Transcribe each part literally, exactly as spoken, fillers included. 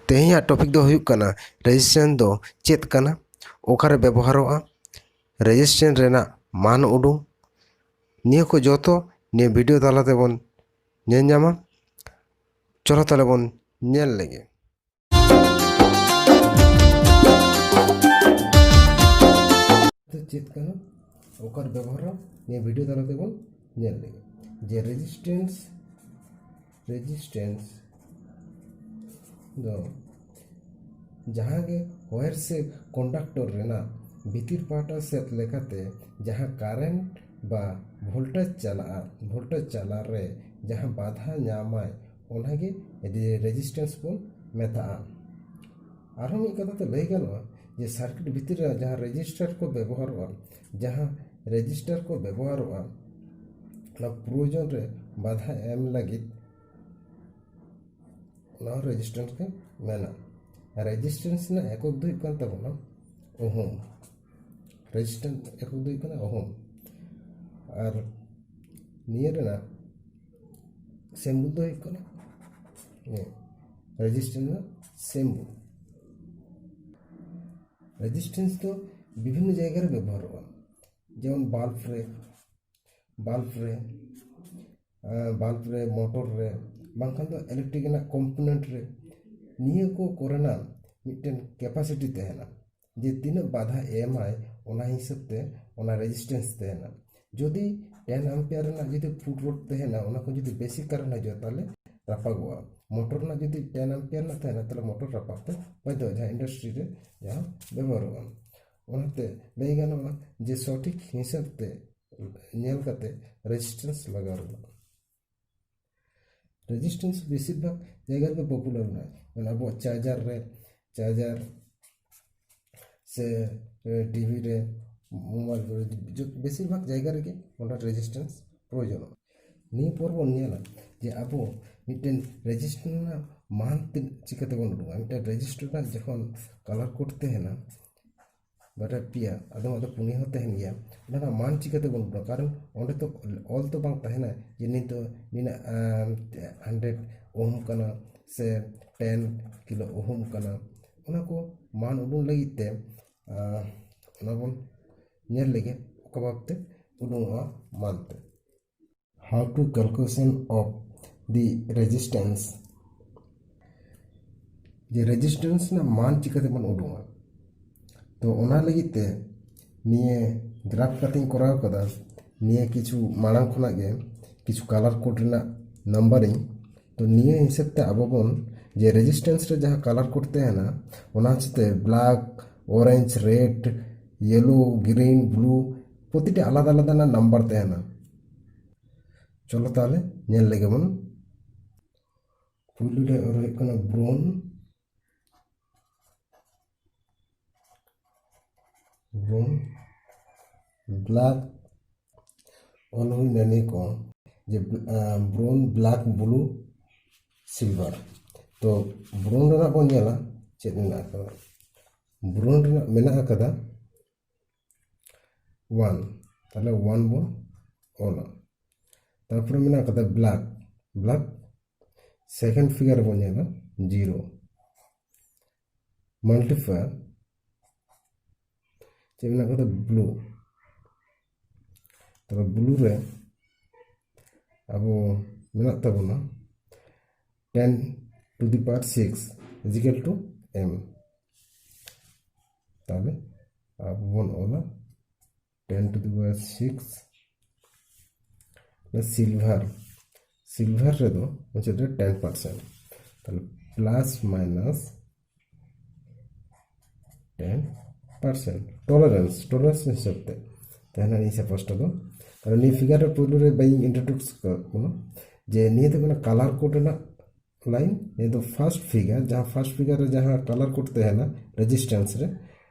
ᱛᱮᱦᱮᱧᱟᱜ ᱴᱚᱯᱤᱠ ᱫᱚ ᱦᱩᱭᱩᱜ ᱠᱟᱱᱟ, ᱨᱮᱡᱤᱥᱴᱮᱱᱥ ᱫᱚ ᱪᱮᱫ ᱠᱟᱱᱟ, ᱚᱠᱟᱨᱮ ᱵᱮᱵᱚᱦᱟᱨᱚᱜᱼᱟ, ᱨᱮᱡᱤᱥᱴᱮᱱᱥ ᱨᱮᱱᱟᱜ ᱢᱟᱱ ᱩᱰᱩᱝ, ᱱᱤᱭᱟᱹ ᱠᱚ ᱡᱚᱛᱚ ᱱᱤᱭᱟᱹ ᱵᱷᱤᱰᱤᱭᱳ ᱛᱟᱞᱟ ᱛᱮᱵᱚᱱ ᱧᱮᱞ ᱧᱟᱢᱟ᱾ ᱪᱚᱞᱚ ᱛᱟᱦᱞᱮ ᱵᱚᱱ ᱧᱮᱞ ᱞᱮᱜᱮ᱾ ᱪᱮᱫ ᱠᱟᱱᱟ, ᱚᱠᱟᱨᱮ ᱵᱮᱵᱚᱦᱟᱨᱟ, ᱱᱤᱭᱟᱹ ᱵᱷᱤᱰᱤᱭᱳ ᱛᱟᱞᱟ ᱛᱮᱵᱚᱱ ᱧᱮᱞ ᱞᱮᱜᱮ᱾ ᱡᱮ ᱨᱮᱡᱤᱥᱴᱮᱱᱥ, ᱨᱮᱡᱤᱥᱴᱮᱱᱥ ᱫᱚ ᱡᱟᱦᱟᱸ ᱜᱮ ᱣᱟᱭᱟᱨ ᱥᱮ ᱠᱚᱱᱰᱟᱠᱴᱚᱨ ᱨᱮᱱᱟᱜ ᱵᱷᱤᱛᱤᱨ ᱯᱟᱦᱴᱟ ᱥᱮᱫ ᱞᱮᱠᱟᱛᱮ ᱡᱟᱦᱟᱸ ᱠᱟᱨᱮᱱᱴ ᱵᱟ ᱵᱷᱳᱞᱴᱮᱡᱽ ᱪᱟᱞᱟᱜᱼᱟ, ᱵᱷᱳᱞᱴᱮᱡᱽ ᱪᱟᱞᱟᱜ ᱨᱮ ᱡᱟᱦᱟᱸ ᱵᱟᱫᱷᱟ ᱧᱟᱢᱟᱭ, ᱚᱱᱟᱜᱮ ᱨᱮᱡᱤᱥᱴᱮᱱᱥ ᱵᱚᱱ ᱢᱮᱛᱟᱜᱼᱟ᱾ ᱟᱨᱦᱚᱸ ᱢᱤᱫ ᱠᱟᱛᱷᱟ ᱛᱮ ᱞᱟᱹᱭ ᱜᱟᱱᱚᱜᱼᱟ ᱡᱮ ᱥᱟᱨᱠᱤᱴ ᱵᱷᱤᱛᱤᱨ ᱨᱮ ᱡᱟᱦᱟᱸ ᱨᱮᱡᱤᱥᱴᱟᱨ ᱠᱚ ᱵᱮᱵᱚᱦᱟᱨᱚᱜᱼᱟ, ᱡᱟᱦᱟᱸ ᱨᱮᱡᱤᱥᱴᱟᱨ ᱠᱚ ᱵᱮᱵᱚᱦᱟᱨᱚᱜᱼᱟ, ᱚᱱᱟ ᱯᱨᱚᱭᱳᱡᱚᱱ ᱨᱮ ᱵᱟᱫᱷᱟ ᱮᱢ ᱞᱟᱹᱜᱤᱫ ᱚᱱᱟ ᱨᱮᱡᱤᱥᱴᱮᱱᱥ ᱜᱮ ᱢᱮᱱᱟ᱾ ᱨᱮᱡᱤᱥᱴᱮᱱᱥ ᱨᱮᱱᱟᱜ ᱮᱠᱚᱠ ᱫᱚ ᱦᱩᱭᱩᱜ ᱠᱟᱱ ᱛᱟᱵᱚᱱᱟ ᱳᱦᱢ᱾ ᱨᱮᱡᱤᱥᱴᱮᱱᱥ ᱮᱠᱚᱠ ᱫᱚ ᱦᱩᱭᱩᱜ ᱠᱟᱱᱟ ᱳᱦᱢ᱾ ᱟᱨ ᱱᱤᱭᱟᱹ ᱨᱮᱱᱟᱜ ᱥᱤᱢᱵᱚᱞ ᱫᱚ ᱦᱩᱭᱩᱜ ᱠᱟᱱᱟ, ᱨᱮᱡᱤᱥᱴᱮᱱᱥ ᱨᱮᱱᱟᱜ ᱥᱤᱢᱵᱚᱞ᱾ ᱨᱮᱡᱤᱥᱴᱮᱱᱥ ᱫᱚ ᱵᱤᱵᱷᱤᱱᱱᱚ ᱡᱟᱭᱜᱟ ᱨᱮ ᱵᱮᱵᱚᱦᱟᱨᱚᱜᱼᱟ, ᱡᱮᱢᱚᱱ ᱵᱟᱞᱵ ᱨᱮ, ᱵᱟᱞᱵ ᱨᱮ, ᱵᱟᱞᱵ ᱨᱮ, ᱢᱚᱴᱚᱨ ᱨᱮ, ᱵᱟᱝᱠᱷᱟᱱ ᱫᱚ ᱤᱞᱮᱠᱴᱨᱤᱠ ᱨᱮᱱᱟᱜ ᱠᱚᱢᱯᱳᱱᱮᱱᱴ ᱨᱮ᱾ ᱱᱤᱭᱟᱹ ᱠᱚ ᱠᱚᱨᱮᱱᱟᱜ ᱢᱤᱫᱴᱮᱱ ᱠᱮᱯᱟᱥᱤᱴᱤ ᱛᱟᱦᱮᱱᱟ, ᱡᱮ ᱛᱤᱱᱟᱹᱜ ᱵᱟᱫᱷᱟ ᱮᱢᱟᱭ, ᱚᱱᱟ ᱦᱤᱥᱟᱹᱵ ᱛᱮ ᱚᱱᱟ ᱨᱮᱡᱤᱥᱴᱮᱱᱥ ᱛᱟᱦᱮᱱᱟ᱾ ᱡᱩᱫᱤ ᱴᱮᱱ ᱟᱢᱯᱮᱭᱟᱨ ᱨᱮᱱᱟᱜ ᱡᱩᱫᱤ ᱯᱷᱩᱞ ᱞᱳᱰ ᱛᱟᱦᱮᱱᱟ, ᱚᱱᱟ ᱠᱷᱚᱱ ᱡᱩᱫᱤ ᱵᱮᱥᱤ ᱠᱟᱨᱮᱱᱴ ᱦᱤᱡᱩᱜᱼᱟ, ᱛᱟᱦᱚᱞᱮ ᱨᱟᱯᱟᱜᱚᱜᱼᱟ᱾ ᱢᱚᱴᱚᱨ ᱨᱮᱱᱟᱜ ᱡᱩᱫᱤ ᱴᱮᱱ ᱟᱢᱯᱮᱭᱟᱨ ᱨᱮᱱᱟᱜ ᱛᱟᱦᱮᱱᱟ, ᱛᱟᱦᱚᱞᱮ ᱢᱚᱴᱚᱨ ᱨᱟᱯᱟᱜ ᱛᱮ ᱵᱟᱫᱽᱫᱷᱚᱜᱼᱟ, ᱡᱟᱦᱟᱸ ᱤᱱᱰᱟᱥᱴᱨᱤ ᱨᱮ ᱡᱟᱦᱟᱸ ᱵᱮᱵᱚᱦᱟᱨᱚᱜᱼᱟ᱾ ᱚᱱᱟᱛᱮ ᱞᱟᱹᱭ ᱜᱟᱱᱚᱜᱼᱟ ᱡᱮ ᱥᱚᱴᱷᱤᱠ ᱦᱤᱥᱟᱹᱵ ᱛᱮ ᱧᱮᱞ ᱠᱟᱛᱮ ᱨᱮᱡᱤᱥᱴᱮᱱᱥ ᱞᱟᱜᱟᱣ ᱨᱮᱱᱟᱜ᱾ ᱨᱮᱡᱤᱥᱴᱮᱱᱥ ᱵᱮᱥᱤᱨ ᱵᱷᱟᱜᱽ ᱡᱟᱭᱜᱟ ᱨᱮᱜᱮ ᱯᱚᱯᱩᱞᱟᱨ ᱢᱮᱱᱟᱜᱼᱟ, ᱢᱟᱱᱮ ᱟᱵᱚᱣᱟᱜ ᱪᱟᱨᱡᱟᱨ ᱨᱮ, ᱪᱟᱨᱡᱟᱨ ᱥᱮ ᱴᱤᱵᱷᱤ ᱨᱮ, ᱢᱳᱵᱟᱭᱤᱞ ᱠᱚᱨᱮ, ᱡᱚ-, ᱵᱮᱥᱤᱨ ᱵᱷᱟᱜᱽ ᱡᱟᱭᱜᱟ ᱨᱮᱜᱮ ᱚᱱᱟ ᱨᱮᱡᱤᱥᱴᱮᱱᱥ ᱯᱨᱚᱭᱳᱡᱚᱱᱚᱜᱼᱟ᱾ ᱱᱤᱭᱟᱹ ᱯᱚᱨ ᱵᱚᱱ ᱧᱮᱞᱟ ᱡᱮ ᱟᱵᱚ ᱢᱤᱫᱴᱮᱱ ᱨᱮᱡᱤᱥᱴᱮᱱᱥ ᱨᱮᱱᱟᱜ ᱢᱟᱱ ᱛᱤᱱ-, ᱪᱤᱠᱟᱹ ᱛᱮᱵᱚᱱ ᱩᱰᱩᱠᱟ᱾ ᱢᱤᱫᱴᱮᱱ ᱨᱮᱡᱤᱥᱴᱟᱨ ᱨᱮᱱᱟᱜ ᱡᱚᱠᱷᱚᱱ ᱠᱟᱞᱟᱨ ᱠᱳᱰ ᱛᱟᱦᱮᱱᱟ, ᱵᱟᱨᱭᱟ ᱯᱮᱭᱟ, ᱟᱫᱚᱢ ᱟᱫᱚ ᱯᱩᱱᱭᱟᱹ ᱦᱚᱸ ᱛᱟᱦᱮᱱ ᱜᱮᱭᱟ, ᱚᱱᱟ ᱨᱮᱱᱟᱜ ᱢᱟᱱ ᱪᱤᱠᱟᱹ ᱛᱮᱵᱚᱱ ᱩᱰᱩᱠᱟ? ᱠᱟᱨᱚᱱ ᱚᱸᱰᱮ ᱛᱚ ᱚᱞ ᱛᱚ ᱵᱟᱝ ᱛᱟᱦᱮᱱᱟ ᱡᱮ ᱱᱤᱛ ᱫᱚ ᱱᱤᱱᱟᱹᱜ, ᱟᱢ, ᱦᱟᱱᱰᱨᱮᱰ ᱳᱦᱢ ᱠᱟᱱᱟ ᱥᱮ ten kilo ohm ᱠᱟᱱᱟ᱾ ᱚᱱᱟ ᱠᱚ ᱢᱟᱱ ᱩᱰᱩᱝ ᱞᱟᱹᱜᱤᱫ ᱛᱮ ᱟᱨ ᱚᱱᱟ ᱵᱚᱱ ᱧᱮᱞ ᱞᱮᱜᱮ ᱚᱠᱟ ᱵᱷᱟᱵᱛᱮ ᱩᱰᱩᱝᱚᱜᱼᱟ ᱢᱟᱱ ᱛᱮ᱾ How to calculation of the resistance, ᱡᱮ ᱨᱮᱡᱤᱥᱴᱮᱱᱥ ᱨᱮᱱᱟᱜ ᱢᱟᱱ ᱪᱤᱠᱟᱹ ᱛᱮᱵᱚᱱ ᱩᱰᱩᱝᱟ᱾ ᱛᱚ ᱚᱱᱟ ᱞᱟᱹᱜᱤᱫ ᱛᱮ ᱱᱤᱭᱟᱹ ᱜᱨᱟᱯᱷ ᱠᱟᱛᱮᱧ ᱠᱚᱨᱟᱣ ᱠᱟᱫᱟ᱾ ᱱᱤᱭᱟᱹ ᱠᱤᱪᱷᱩ ᱢᱟᱲᱟᱝ ᱠᱷᱚᱱᱟᱜ ᱜᱮ ᱠᱤᱪᱷᱩ ᱠᱟᱞᱟᱨ ᱠᱳᱰ ᱨᱮᱱᱟᱜ ᱱᱟᱢᱵᱟᱨᱤᱝ᱾ ᱛᱚ ᱱᱤᱭᱟᱹ ᱦᱤᱥᱟᱹᱵ ᱛᱮ ᱟᱵᱚ ᱵᱚᱱ ᱡᱮ ᱨᱮᱡᱤᱥᱴᱮᱱᱥ ᱨᱮ ᱡᱟᱦᱟᱸ ᱠᱟᱞᱟᱨ ᱠᱳᱰ ᱛᱟᱦᱮᱱᱟ, ᱚᱱᱟ ᱦᱚᱛᱮᱡ ᱛᱮ black, orange, red, yellow, green, blue, ᱯᱨᱚᱛᱤᱴᱟ ᱟᱞᱟᱫᱟ ᱟᱞᱟᱫᱟ ᱨᱮᱱᱟᱜ ᱱᱟᱢᱵᱟᱨ ᱛᱟᱦᱮᱱᱟ᱾ ᱪᱚᱞᱚ ᱛᱟᱦᱚᱞᱮ ᱧᱮᱞ ᱞᱮᱜᱮ ᱵᱚᱱ᱾ ᱯᱩᱭᱞᱩ ᱨᱮ ᱚᱞ ᱦᱩᱭᱩᱜ ᱠᱟᱱᱟ ᱵᱨᱳᱱ, ᱵᱨᱳᱱ, ᱵᱞᱮᱠ, ᱚᱞ ᱦᱩᱭᱱᱟ ᱱᱤᱭᱟᱹ ᱠᱚ ᱡᱮ ᱵᱨᱳᱱ, ᱵᱞᱮᱠ, ᱵᱞᱩ, ᱥᱤᱞᱵᱷᱟᱨ᱾ ᱛᱚ ᱵᱨᱳᱱ ᱨᱮᱱᱟᱜ ᱵᱚᱱ ᱧᱮᱞᱟ ᱪᱮᱫ ᱢᱮᱱᱟᱜ ᱟᱠᱟᱫᱟ᱾ ᱵᱨᱳᱱ ᱨᱮᱱᱟᱜ ᱢᱮᱱᱟᱜ ᱟᱠᱟᱫᱟ ᱚᱣᱟᱱ, ᱛᱟᱦᱞᱮ ᱚᱣᱟᱱ ᱵᱚᱱ ᱚᱞᱟ᱾ ᱛᱟᱨᱯᱚᱨᱮ ᱢᱮᱱᱟᱜ ᱟᱠᱟᱫᱟ ᱵᱞᱮᱠ, ᱵᱞᱮᱠ ᱥᱮᱠᱮᱱᱰ ᱯᱷᱤᱜᱟᱨ ᱨᱮᱵᱚᱱ ᱧᱮᱞᱟ ᱡᱤᱨᱳ, ᱢᱟᱞᱴᱤᱯᱞᱟᱭ ᱪᱮᱫ ᱢᱮᱱᱟᱜ ᱟᱠᱟᱫᱟ ᱵᱞᱩ᱾ ᱛᱚᱵᱮ ᱵᱞᱩ ᱨᱮ ᱟᱵᱚ ᱢᱮᱱᱟᱜ ᱛᱟᱵᱚᱱᱟ ten to the power six is equal to m᱾ ᱛᱟᱦᱞᱮ ᱟᱵᱚ ᱵᱚᱱ ᱚᱞᱟ ten to the power six᱾ ᱥᱤᱞᱵᱷᱟᱨ, ᱥᱤᱞᱵᱷᱟᱨ ᱨᱮᱫᱚ ᱢᱩᱪᱟᱹᱫ ᱨᱮ ten percent, ᱛᱟᱦᱞᱮ ᱯᱞᱟᱥ ᱢᱟᱭᱱᱟᱥ ten percent ᱴᱚᱞᱟᱨᱮᱱᱥ, ᱴᱚᱞᱟᱨᱮᱱᱥ ᱦᱤᱥᱟᱹᱵ ᱛᱮ ᱛᱟᱦᱮᱱᱟ ᱱᱤᱭᱟᱹ ᱥᱯᱚᱥᱴᱚ ᱫᱚ᱾ ᱠᱟᱨᱚᱱ ᱱᱤᱭᱟᱹ ᱯᱷᱤᱜᱟᱨ ᱨᱮ ᱯᱩᱭᱞᱩ ᱨᱮ ᱵᱟᱹᱧ ᱤᱱᱴᱨᱳᱰᱩᱥ ᱟᱠᱟᱫ ᱵᱚᱱᱟ ᱡᱮ ᱱᱤᱭᱟᱹ ᱫᱚ ᱠᱟᱱᱟ ᱠᱟᱞᱟᱨ ᱠᱳᱰ ᱨᱮᱱᱟᱜ ᱞᱟᱭᱤᱱ, ᱱᱤᱭᱟᱹ ᱫᱚ ᱯᱷᱟᱨᱥᱴ ᱯᱷᱤᱜᱟᱨ, ᱡᱟᱦᱟᱸ ᱯᱷᱟᱨᱥᱴ ᱯᱷᱤᱜᱟᱨ ᱨᱮ ᱡᱟᱦᱟᱸ ᱠᱟᱞᱟᱨ ᱠᱳᱰ ᱛᱟᱦᱮᱱᱟ ᱨᱮᱡᱤᱥᱴᱮᱱᱥ ᱨᱮ,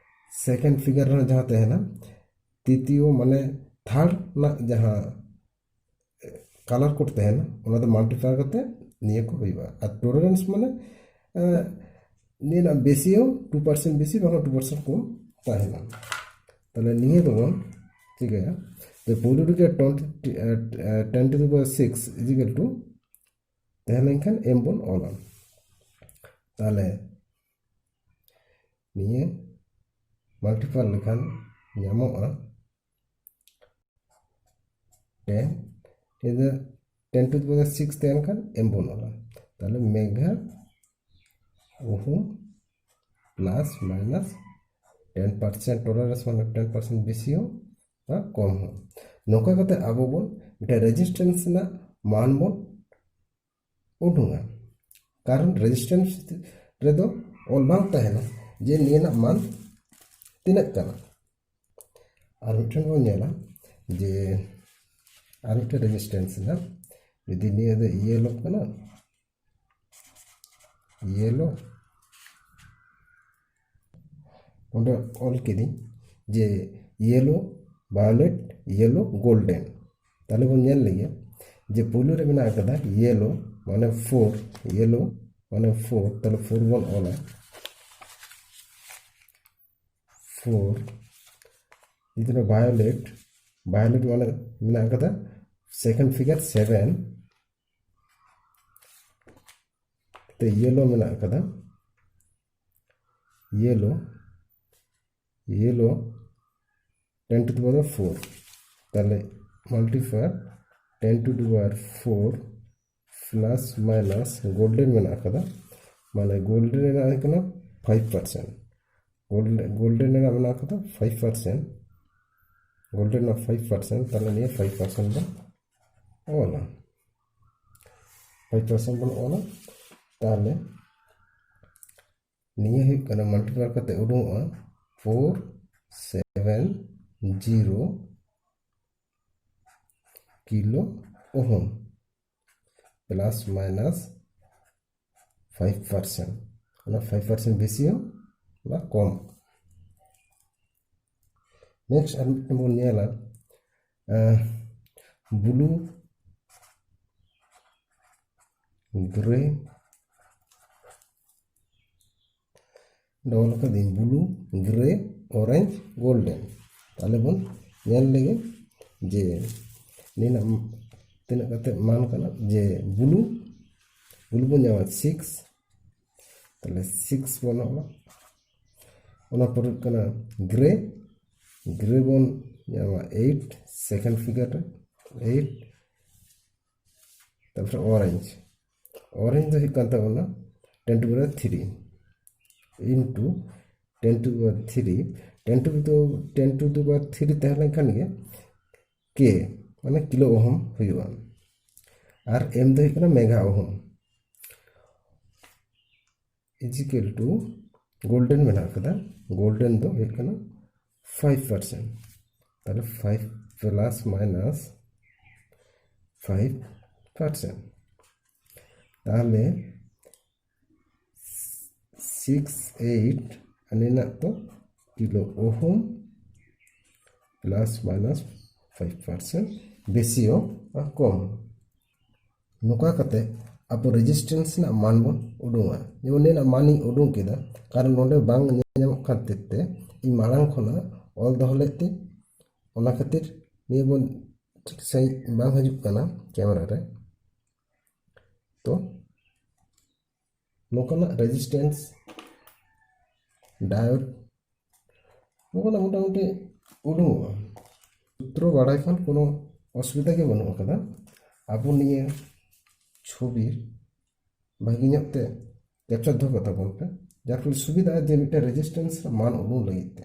ᱥᱮᱠᱮᱱᱰ ᱯᱷᱤᱜᱟᱨ ᱨᱮᱦᱚᱸ ᱡᱟᱦᱟᱸ ᱛᱟᱦᱮᱱᱟ, ᱛᱨᱤᱛᱤᱭᱚ ᱢᱟᱱᱮ ᱛᱷᱟᱨᱰ ᱨᱮᱱᱟᱜ ᱡᱟᱦᱟᱸ ᱠᱟᱞᱟᱨ ᱠᱳᱰ ᱛᱟᱦᱮᱱᱟ, ᱚᱱᱟ ᱫᱚ ᱢᱟᱞᱴᱤᱯᱞᱟᱭ ᱠᱟᱛᱮ ᱱᱤᱭᱟᱹ ᱠᱚ ᱦᱩᱭᱩᱜᱼᱟ᱾ ᱟᱨ ᱴᱚᱞᱟᱨᱮᱱᱥ ᱢᱟᱱᱮ ᱱᱤᱭᱟᱹ ᱨᱮᱱᱟᱜ ᱵᱮᱥᱤ ᱦᱚᱸ ᱴᱩ ᱯᱟᱨᱥᱮᱱᱴ ᱵᱮᱥᱤ, ᱵᱟᱝᱠᱷᱟᱱ ᱴᱩ ᱯᱟᱨᱥᱮᱱᱴ ᱠᱚᱢ ᱛᱟᱦᱮᱱᱟ᱾ ᱛᱟᱦᱞᱮ ᱱᱤᱭᱟᱹ ᱫᱚᱵᱚᱱ ᱪᱤᱠᱟᱹᱭᱟ ᱡᱮ ᱯᱩᱭᱞᱩ ᱨᱮᱜᱮ ten to the power six is equal to ᱛᱟᱦᱮᱸ ᱞᱮᱱᱠᱷᱟᱱ ᱮᱢ ᱵᱚᱱ ᱚᱞᱟ᱾ ᱛᱟᱦᱚᱞᱮ ᱱᱤᱭᱟᱹ multiply ᱞᱮᱠᱷᱟᱱ ᱧᱟᱢᱚᱜᱼᱟ ten, ᱤᱱᱟᱹ ten to the power six ᱛᱟᱦᱮᱱ ᱠᱷᱟᱱ ᱮᱢ ᱵᱚᱱ ᱚᱞᱟ᱾ ᱛᱟᱦᱚᱞᱮ ᱢᱮᱜᱷᱟ ᱳᱦᱢ plus minus ten percent tolerance, ᱢᱟᱱᱮ ten percent ᱵᱮᱥᱤ ᱦᱚᱸ ᱵᱟ ᱠᱚᱢ ᱦᱚᱸ᱾ ᱱᱚᱝᱠᱟ ᱠᱟᱛᱮ ᱟᱵᱚ ᱵᱚᱱ ᱢᱤᱫᱴᱮᱱ resistance ᱨᱮᱱᱟᱜ ᱢᱟᱱ ᱵᱚᱱ ᱩᱰᱩᱝᱟ᱾ ᱠᱟᱨᱚᱱ resistance ᱨᱮᱫᱚ ᱚᱞ ᱵᱟᱝ ᱛᱟᱦᱮᱱᱟ ᱡᱮ ᱱᱤᱭᱟᱹ ᱨᱮᱱᱟᱜ ᱢᱟᱱ ᱛᱤᱱᱟᱹᱜ ᱠᱟᱱᱟ᱾ ᱟᱨ ᱢᱤᱫᱴᱮᱱ ᱵᱚᱱ ᱧᱮᱞᱟ ᱡᱮ ᱟᱨ ᱢᱤᱫᱴᱮᱱ resistance ᱨᱮᱱᱟᱜ, ᱡᱩᱫᱤ ᱱᱤᱭᱟᱹ ᱫᱚ ᱤᱭᱮᱞᱳ ᱠᱟᱱᱟ, ᱤᱭᱮᱞᱳ, ᱚᱸᱰᱮ ᱚᱞ ᱠᱤᱫᱟᱹᱧ ᱡᱮ ᱤᱭᱮᱞᱳ, ᱵᱷᱟᱭᱳᱞᱮᱴ, ᱤᱭᱮᱞᱳ, ᱜᱳᱞᱰᱮᱱ᱾ ᱛᱟᱦᱚᱞᱮ ᱵᱚᱱ ᱧᱮᱞ ᱞᱮᱜᱮ ᱡᱮ ᱯᱳᱭᱞᱳ ᱨᱮ ᱢᱮᱱᱟᱜ ᱟᱠᱟᱫᱟ ᱤᱭᱮᱞᱳ ᱢᱟᱱᱮ ᱯᱷᱳᱨ, ᱤᱭᱮᱞᱳ ᱢᱟᱱᱮ ᱯᱷᱳᱨ, ᱛᱟᱦᱚᱞᱮ ᱯᱷᱳᱨ ᱵᱚᱱ ᱚᱞᱟ, ᱯᱷᱳᱨ᱾ ᱡᱩᱫᱤ ᱵᱷᱟᱭᱳᱞᱮᱴ, ᱵᱷᱟᱭᱳᱞᱮᱴ ᱢᱟᱱᱮ ᱢᱮᱱᱟᱜ ᱟᱠᱟᱫᱟ second figure seven, ᱛᱮ ᱤᱭᱮᱞᱳ ᱢᱮᱱᱟᱜ ᱟᱠᱟᱫᱟ, yellow, yellow ten to the power four, ᱛᱟᱦᱚᱞᱮ multiply ten to the power four plus minus golden ᱢᱮᱱᱟᱜ ᱟᱠᱟᱫᱟ, ᱢᱟᱱᱮ ᱜᱳᱞᱰᱮᱱ ᱨᱮᱱᱟᱜ ᱦᱩᱭᱩᱜ ᱠᱟᱱᱟ five percent, ᱜᱳᱞᱰᱮᱱ ᱨᱮᱱᱟᱜ ᱢᱮᱱᱟᱜ ᱟᱠᱟᱫᱟ five percent, ᱜᱳᱞᱰᱮᱱ ᱨᱮᱱᱟᱜ five percent, ᱛᱟᱦᱚᱞᱮ ᱱᱤᱭᱟᱹ five percent ᱵᱚᱱ ᱚᱞᱟ, five percent ᱵᱚᱱ ᱚᱞᱟ᱾ ᱛᱟᱦᱚᱞᱮ ᱱᱤᱭᱟᱹ ᱦᱩᱭᱩᱜ ᱠᱟᱱᱟ multiply ᱠᱟᱛᱮ ᱩᱰᱩᱝᱚᱜᱼᱟ four seven zero kilo ohm plus minus five percent, ᱚᱱᱟ five percent ᱵᱮᱥᱤ ᱦᱚᱸ ᱵᱟ ᱠᱚᱢ᱾ Next ᱟᱨ ᱢᱤᱫᱴᱮᱱ ᱵᱚᱱ ᱧᱮᱞᱟ blue grey, ᱚᱞ ᱠᱟᱹᱫᱟᱹᱧ blue grey orange golden᱾ ᱛᱟᱦᱚᱞᱮ ᱵᱚᱱ ᱧᱮᱞ ᱞᱮᱜᱮ ᱡᱮ ᱱᱤᱭᱟᱹ ᱛᱤᱱᱟᱹᱜ ᱠᱟᱛᱮ ᱢᱟᱱ ᱠᱟᱱᱟ, ᱡᱮ blue, blue ᱵᱚᱱ ᱧᱟᱢᱟ six, ᱛᱟᱦᱞᱮ ᱥᱤᱠᱥ ᱵᱚᱱ ᱮᱢᱟ᱾ ᱚᱱᱟ ᱯᱚᱨᱮ ᱦᱩᱭᱩᱜ ᱠᱟᱱᱟ ᱜᱨᱮ, ᱜᱨᱮ ᱵᱚᱱ ᱧᱟᱢᱟ ᱮᱭᱤᱴ, ᱥᱮᱠᱮᱱᱰ ᱯᱷᱤᱜᱟᱨ ᱨᱮ ᱮᱭᱤᱴ᱾ ᱛᱟᱨᱯᱚᱨᱮ ᱚᱨᱮᱧᱡᱽ, ᱚᱨᱮᱧᱡᱽ ᱫᱚ ᱦᱩᱭᱩᱜ ᱠᱟᱱ ᱛᱟᱵᱚᱱᱟ ᱴᱮᱱ ᱴᱩ ᱯᱟᱣᱟᱨ ᱛᱷᱨᱤ ᱤᱱᱴᱩ ᱴᱮᱱ ᱴᱩ ᱯᱟᱣᱟᱨ ᱛᱷᱨᱤ, ᱴᱮᱱ ᱴᱩ ᱫᱚ ᱴᱮᱱ ᱴᱩ ᱫᱚ ᱯᱟᱣᱟᱨ ᱛᱷᱨᱤ ᱛᱟᱦᱮᱸ ᱞᱮᱱᱠᱷᱟᱱ ᱜᱮ ᱠᱮ ᱢᱟᱱᱮ ᱠᱤᱞᱳ ᱳᱦᱢ ᱦᱩᱭᱩᱜᱼᱟ᱾ ᱟᱨ ᱮᱢ ᱫᱚ ᱦᱩᱭᱩᱜ ᱠᱟᱱᱟ ᱢᱮᱜᱟ ᱳᱦᱢ᱾ ᱤᱡᱤᱠᱮᱞ ᱴᱩ ᱜᱳᱞᱰᱮᱱ ᱢᱮᱱᱟᱜ ᱠᱟᱫᱟ, ᱜᱳᱞᱰᱮᱱ ᱫᱚ ᱦᱩᱭᱩᱜ ᱠᱟᱱᱟ ᱯᱷᱟᱭᱤᱵᱷ ᱯᱟᱨᱥᱮᱱᱴ᱾ ᱛᱟᱦᱞᱮ five plus minus five percent. ᱛᱟᱦᱞᱮ ᱥᱤᱠᱥ ᱮᱭᱤᱴ ᱟᱹᱱᱤᱱᱟᱜ ᱫᱚ kilo ohm plus minus five percent, ᱵᱮᱥᱤ ᱦᱚᱸ ᱟᱨ ᱠᱚᱢ᱾ ᱱᱚᱝᱠᱟ ᱠᱟᱛᱮ ᱟᱵᱚ ᱨᱮᱡᱤᱥᱴᱮᱱᱥ ᱨᱮᱱᱟᱜ ᱢᱟᱱ ᱵᱚᱱ ᱩᱰᱩᱝᱟ᱾ ᱡᱮᱢᱚᱱ ᱱᱤᱭᱟᱹ ᱨᱮᱱᱟᱜ ᱢᱟᱱ ᱤᱧ ᱩᱰᱩᱝ ᱠᱮᱫᱟ, ᱠᱟᱨᱚᱱ ᱱᱚᱰᱮ ᱵᱟᱝ ᱧᱮᱞ ᱧᱟᱢᱚᱜ ᱠᱷᱟᱹᱛᱤᱨ ᱛᱮ ᱤᱧ ᱢᱟᱲᱟᱝ ᱠᱷᱚᱱᱟᱜ ᱚᱞ ᱫᱚᱦᱚ ᱞᱮᱫ ᱛᱤᱧ, ᱚᱱᱟ ᱠᱷᱟᱹᱛᱤᱨ ᱱᱤᱭᱟᱹ ᱵᱚᱱ ᱴᱷᱤᱠ ᱥᱟᱺᱦᱤᱡ ᱵᱟᱝ ᱦᱤᱡᱩᱜ ᱠᱟᱱᱟ ᱠᱮᱢᱮᱨᱟ ᱨᱮ᱾ ᱛᱚ ᱱᱚᱝᱠᱟᱱᱟᱜ ᱨᱮᱡᱤᱥᱴᱮᱱᱥ ᱰᱟᱭᱳᱰ ᱱᱚᱝᱠᱟᱱᱟᱜ ᱢᱚᱴᱟᱢᱩᱴᱤ ᱩᱰᱩᱝᱚᱜᱼᱟ᱾ ᱥᱩᱛᱨᱚ ᱵᱟᱲᱟᱭ ᱠᱷᱟᱱ ᱠᱳᱱᱳ ᱚᱥᱩᱵᱤᱫᱷᱟ ᱜᱮ ᱵᱟᱹᱱᱩᱜ ᱟᱠᱟᱫᱟ᱾ ᱟᱵᱚ ᱱᱤᱭᱟᱹ ᱪᱷᱚᱵᱤ ᱵᱷᱟᱹᱜᱤ ᱧᱚᱜ ᱛᱮ ᱠᱮᱯᱪᱟᱨ ᱫᱚᱦᱚ ᱠᱟᱛᱟ ᱵᱚᱱ ᱯᱮ, ᱡᱟᱨ ᱯᱷᱚᱞᱮ ᱥᱩᱵᱤᱫᱷᱟ ᱡᱮ ᱢᱤᱫᱴᱮᱱ ᱨᱮᱡᱤᱥᱴᱮᱱᱥ ᱨᱮ ᱢᱟᱱ ᱩᱰᱩᱝ ᱞᱟᱹᱜᱤᱫ ᱛᱮ᱾